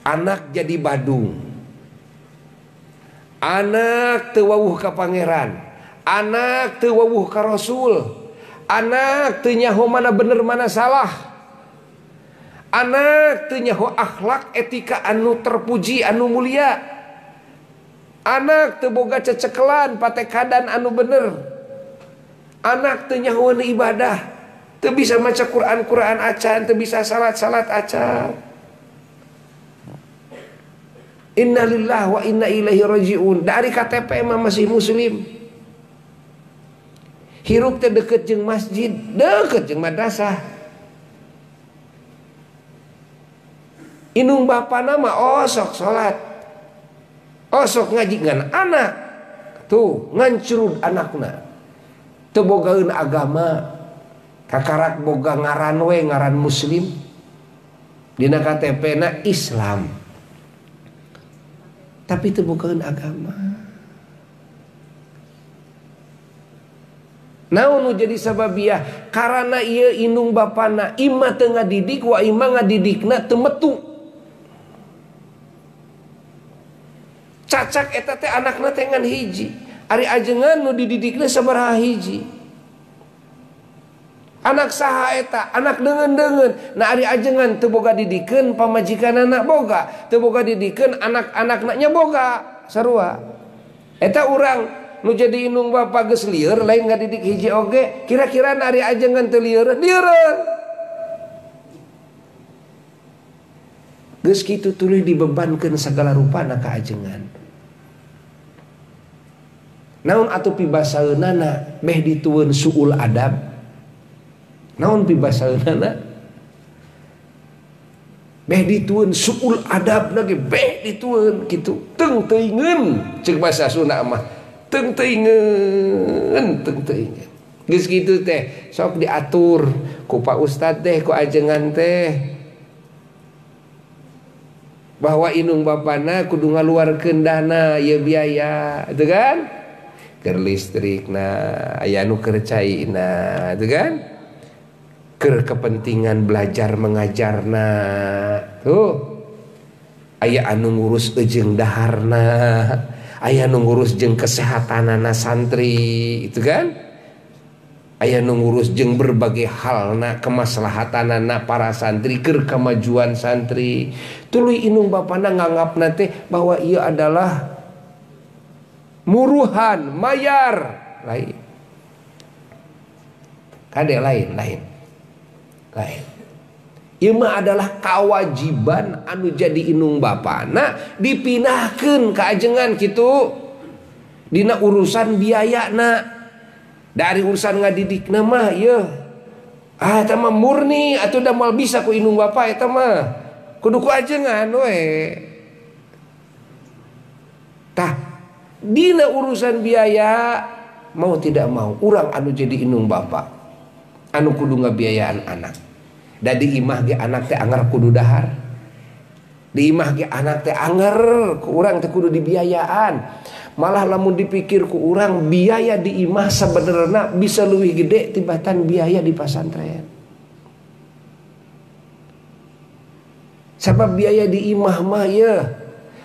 Anak jadi badung, anak teu wawuh ka pangeran, anak teu wawuh ka rasul, anak teu nyaho mana bener mana salah, anak teu nyaho akhlak etika anu terpuji anu mulia, anak teu boga cecekelan patekadan anu bener, anak teu nyaho ibadah, teu bisa maca Quran-Quran acan, teu bisa salat-salat acan. Innalillahi wa inna ilaihi rajiun. Dari KTP mah masih muslim. Hirup teh deket jeung masjid, deket jeung madrasah. Indung bapana mah osok salat, osok ngaji ngan anak. Tuh ngancurud anakna. Teu bogaeun agama, kakarak boga ngaran we ngaran muslim. Dina KTP na Islam. Tapi itu bukan agama. Naon nu jadi sababiah? Karena ieu indung bapana ima teu ngadidik wa ima ngadidikna teu metu. Cacak eta teh anakna teh ngan hiji. Ari ajengan nu dididikna sabaraha hiji. Anak saha eta, anak deungeun-deungeun. Nah ari ajengan teu boga didikeun pamajikanana boga, teu boga didikeun anak-anakna nya boga sarua. Eta urang nu jadi indung bapa geus lieur lain ngadidik hiji oge, kira-kira ari ajengan teu lieur, lieureun. Geus kitu tuluy dibebankeun sagala rupana ka ajengan. Naon atuh pibasaeunana beh ditueun suul adab. Naon pibasaeunana beh ditueun suul adab lagi beh ditueun kitu teung teuingeun ceuk basa Sunda mah teung teuingeun teung teuingeun geus kitu teh sok diatur ku Pak Ustad teh ku ajengan teh bahwa indung bapana kudu ngaluarkeun dana ieu biaya itu kan keur listrikna aya nu keur caina itu kan keur kepentingan belajar mengajarna tuh aya anu ngurus jeung daharna, aya nu ngurus jeung kesehatanana santri itu kan, aya nu ngurus jeung berbagai halna kemaslahatanana para santri keur kemajuan santri. Tuluy indung bapana nganggapna teh bahwa ieu adalah muruhan mayar lain kade lain lain lain. Ieu mah adalah kewajiban anu jadi indung bapana dipindahkeun ka ajengan kitu dina urusan biayana. Dari urusan ngadidikna mah ieu ah eta mah murni atuh da moal bisa ku indung bapa eta mah kudu ku ajengan we. Tah dina urusan biaya mau tidak mau urang anu jadi indung bapa anu kudu ngabiayaan anak. Da di imah ge anak teh anger kudu dahar. Di imah ge anak teh anger ku urang teh kudu dibiayaan. Malah lamun dipikir ku urang biaya di imah sebenarnya bisa leuwih gede tibatan biaya di pasantren. Sabab biaya di imah mah ye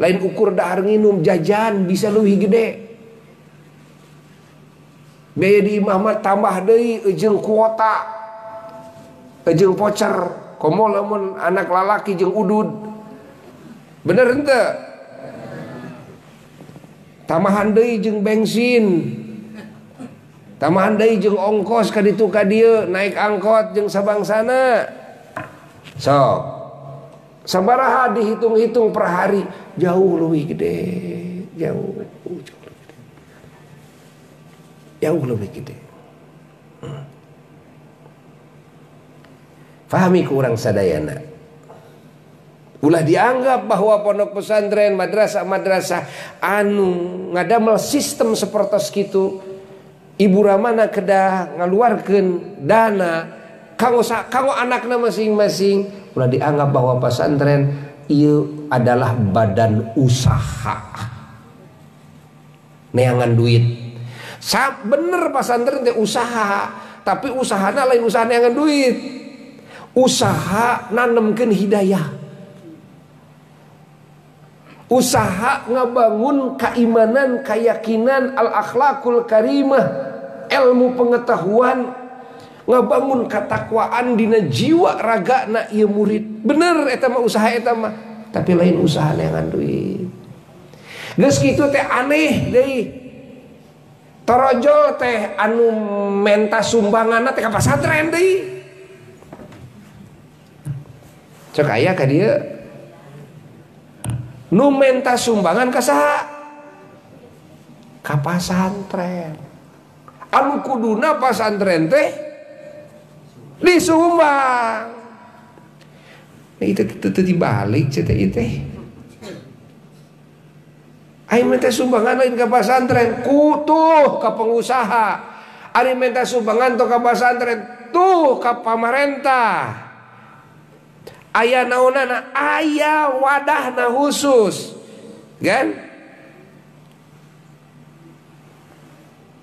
lain ukur dahar nginum jajan bisa leuwih gede. Biaya di imah mah tambah deui jeung kuota. Jeung voucher, komo lamun anak lalaki jeung udud. Bener henteu? Tambahan deui jeung bensin. Tambahan deui jeung ongkos ka ditu ka dieu, naik angkot jeung sabangsana. Sok. Sabaraha dihitung-hitung per hari jauh leuwih gede, jauh, jauh lebih gede. Jauh lebih gede. Fahami kurang sadayana. Ulah dianggap bahwa pondok pesantren, madrasah-madrasah anu ngadamel sistem sepertos kitu, ibu ramana kedah ngaluarkeun dana kanggo kanggo anakna masing-masing. Ulah dianggap bahwa pesantren ieu adalah badan usaha neangan duit. Sa bener pesantren teh usaha, tapi usahana lain usaha neangan duit. Usaha nanemkeun hidayah. Usaha ngabangun keimanan, keyakinan, al akhlakul karimah, ilmu pengetahuan, ngabangun ketakwaan dina jiwa raga na ieu murid. Bener eta mah usaha eta mah, tapi lain usaha neangan duit. Geus kitu teh aneh deui. Torojol teh anu menta sumbanganna teh ka pasantren deui. Cek aya ka dieu nu menta sumbangan ka saha? Ka pasantren. Anu kuduna pasantren teh disumbang. Nah, itu dibalik cete ieu teh. Ari menta sumbangan lain ka pasantren, kutuh ka pengusaha. Ari menta sumbangan tuh ka pasantren, tuh ka pamarentah. Aya naonana, aya wadahna khusus, kan?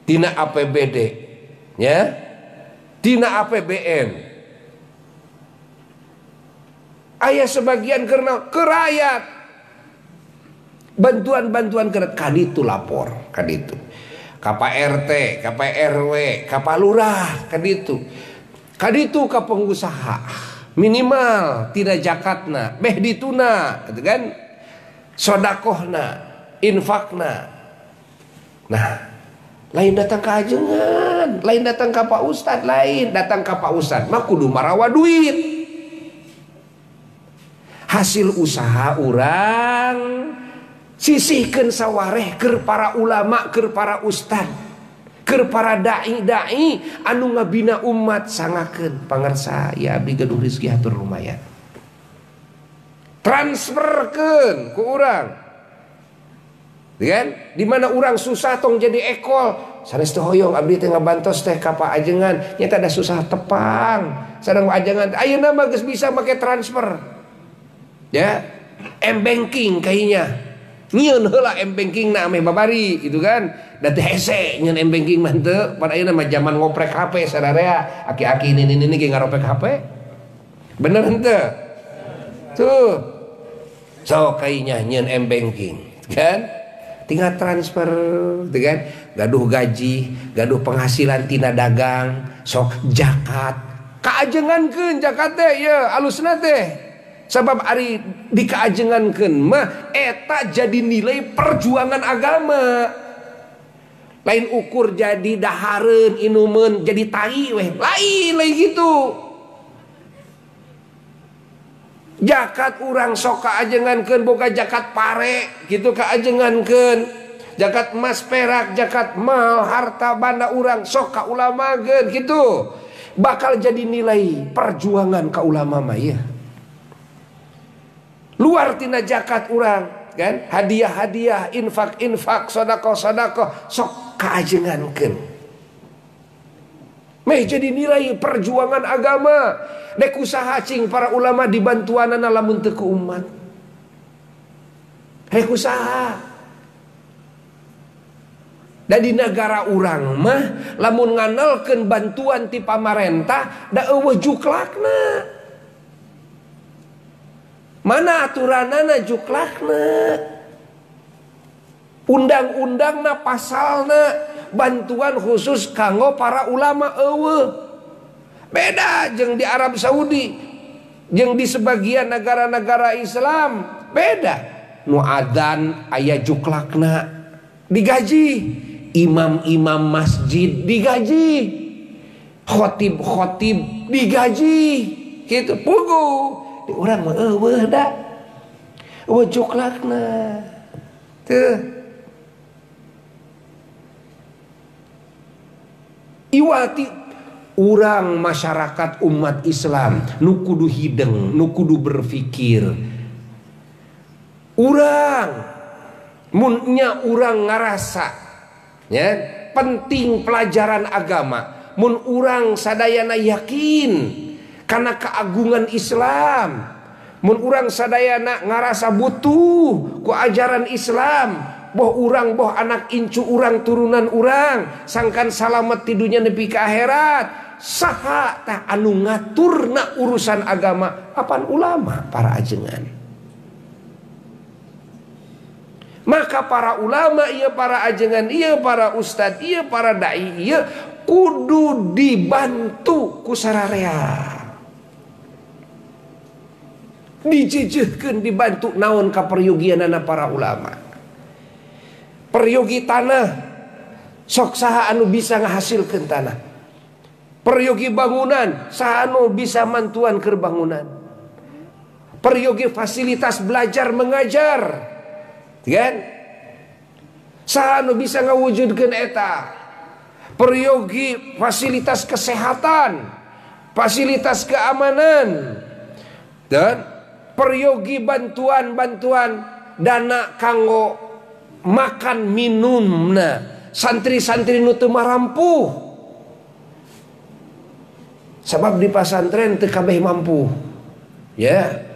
Tina APBD, ya, tina APBN. Aya sebagian karena kerayat, bantuan-bantuan kerayat kaditu lapor, kaditu. Ka Pak RT, ka Pak RW, ka Pak Lurah, kaditu. Kaditu ka pengusaha. Minimal tidak jakatna, beh dituna, gitu kan? Sodakohna, infakna. Nah, lain datang ke ajengan, lain datang ke Pak Ustad, lain datang ke Pak Ustad mah kudu marawa duit. Hasil usaha urang sisihkeun sawareh keur para ulama, keur para ustad, keur para dai-dai anu ngabina umat sangakeun pangersa ya abdi gaduh rezeki hatur lumayan. Transferkeun ku urang. Kan? Di mana urang susah tong jadi ekol. Sanes teh hoyong abdi teh ngabantos teh ka Pak Ajengan, nyata ada susah tepang. Sareng Ajengan ayeuna mah geus bisa make transfer. Ya, m-banking kayaknya. Nyieun heula m-banking na ameh babari gitu kan. Da teh hese nyieun m-banking mah henteu, pada ayeuna mah zaman ngoprek HP sararea, aki-aki ini ge ngaropek HP. Bener henteu? Tuh. So kayaknya nyieun m-banking, kan? Tinggal transfer, gitu kan? Gaduh gaji, gaduh penghasilan tina dagang, sok zakat. Kaajengankeun zakat teh ye alusna teh. Sebab ari dikaajengankeun mah eta jadi nilai perjuangan agama. Lain ukur jadi dahareun inumeun jadi tai weh. Lain lain gitu. Zakat urang sok kaajengankeun boga zakat pare gitu kaajengankeun. Zakat emas perak, zakat mal, harta banda urang sok ka ulamakeun gitu. Bakal jadi nilai perjuangan ka ulama mah ya. Luar tina zakat urang kan, hadiah-hadiah, infak-infak, sedekah-sedekah sok kaajengankeun. Meh jadi nilai perjuangan agama. Dek usaha cing para ulama dibantuanana lamun teu ku umat. Rek usaha. Da di negara urang mah lamun nganalkeun bantuan ti pamarentah da eueuh juklakna. Mana aturanana juklakna, undang-undangna pasalna bantuan khusus kanggo para ulama eueuh. Beda jeung di Arab Saudi, jeung di sebagian negara-negara Islam beda. Nu adzan aya juklakna digaji, imam-imam masjid digaji, khotib-khotib digaji, gitu puguh. Di urang mah eueuh da. Eueuh juklakna. Teu. Iwati urang masyarakat umat Islam nu kudu hideng, nu kudu berpikir. Urang mun nya urang ngarasa ya, penting pelajaran agama. Mun urang sadayana yakin karena keagungan Islam, mun urang sadayana ngarasa butuh ku ajaran Islam, boh urang boh anak incu urang turunan urang sangkan salamet ti dunya nepi ka akhirat, saha tah anu ngaturna urusan agama? Apan ulama para ajengan. Maka para ulama iya, para ajengan iya, para ustad iya, para dai iya kudu dibantu ku sararea. Dijejehkeun dibantu naon ka peryogianana para ulama. Peryogi tanah sok saha anu bisa ngahasilkeun tanah. Peryogi bangunan saha anu bisa mantuan keur bangunan. Peryogi fasilitas belajar mengajar, kan? Saha anu bisa ngawujudkeun eta. Peryogi fasilitas kesehatan, fasilitas keamanan, dan peryogi bantuan-bantuan dana kanggo makan minumna santri-santri nu teu marampuh. Sabab di pasantren teu kabeh mampu. Ya.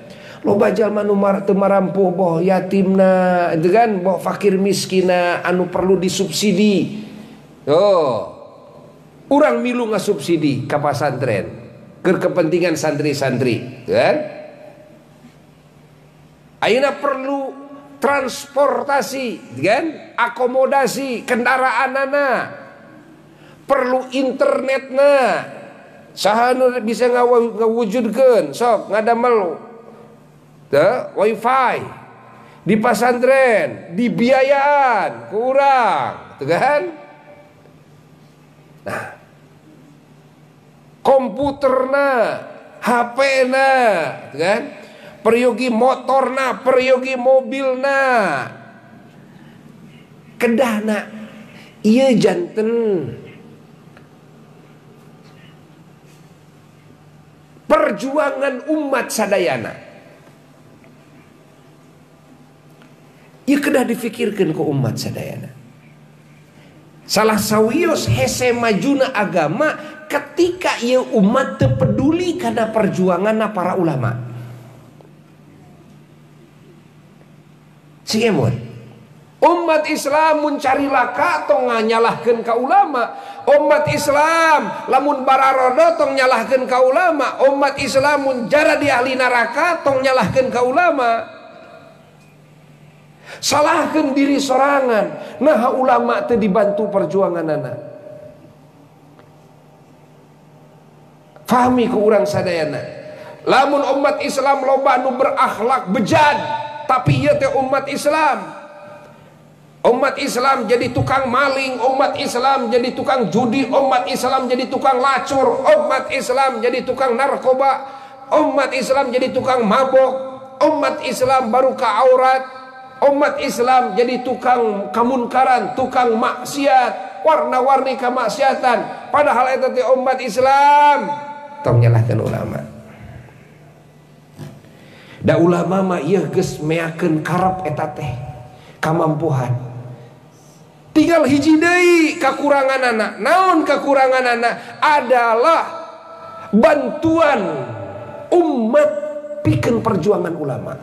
Loba jalma nu teu marampuh boh yatimna, itu kan, boh fakir miskina anu perlu disubsidi. Oh. Urang milu ngasubsidi ka pasantren keur kepentingan santri-santri, kan? Ayeuna perlu transportasi, kan? Akomodasi kendaraanana, perlu internetna. Saha nu bisa ngawujudkeun sok ngadamel wifi di pasantren, dibiayaan kurang, gitu kan? Nah, komputerna, HP-na, gitu kan? Peryogi motorna, peryogi mobilna, kedahna, ieu janten perjuangan umat sadayana. Ieu kedah difikirkeun ku umat sadayana. Salah sawios hese majuna agama ketika ieu umat teu peduli kana perjuanganna para ulama. Sing umat Islam mun cari laka tong nyalahkeun ka ulama. Umat Islam lamun bararodo tong nyalahkeun ka ulama. Umat Islam mun jara di ahli neraka tong nyalahkeun ka ulama. Salahkeun diri sorangan. Nah ulama teu dibantu perjuanganana. Fahmi ku urang sadayana. Lamun umat Islam loba nu berakhlak bejad, tapi ieu teh umat Islam. Umat Islam jadi tukang maling, umat Islam jadi tukang judi, umat Islam jadi tukang lacur, umat Islam jadi tukang narkoba, umat Islam jadi tukang mabok, umat Islam baru ke aurat, umat Islam jadi tukang kamunkaran, tukang maksiat, warna-warni kemaksiatan. Padahal eta teh umat Islam. Tong nyalahkeun ulama. Da ulama mah ieu geus meakeun karep eta teh kamampuhan. Tinggal hiji deui kakuranganana. Naon kakuranganana? Adalah bantuan umat pikeun perjuangan ulama.